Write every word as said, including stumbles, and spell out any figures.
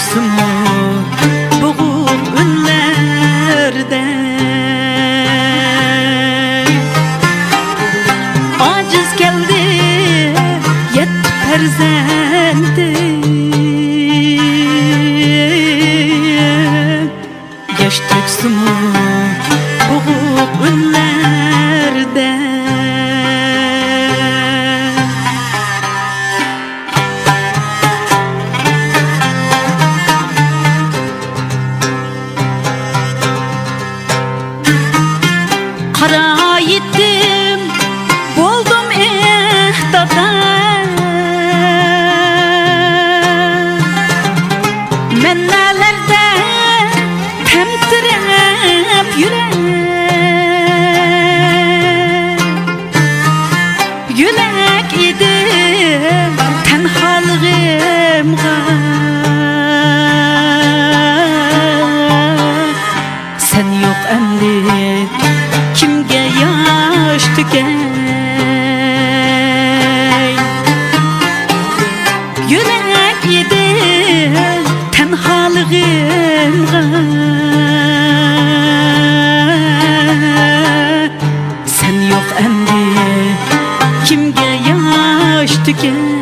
سىمۇ بوغۇق ئۈنلەردە ئاجىز كەلدى يەتتە پەرزەنتىم. ياش تۆكسىمۇ بوغۇق ئۈنلەردە. قارا يېتىم بولدۇم، ئېھ، دادا. مەن نەلەردە تەمتىرەپ يۈرەي. يۆلەك ئىدىم تەنھالىقىمغا. سەن يوق ئەمدى كىمگە ياش تۆكەي؟ يۆلەك ئىدىم تەنھالىقىمغا. سەن يوق ئەمدى كىمگە ياش تۆكەي؟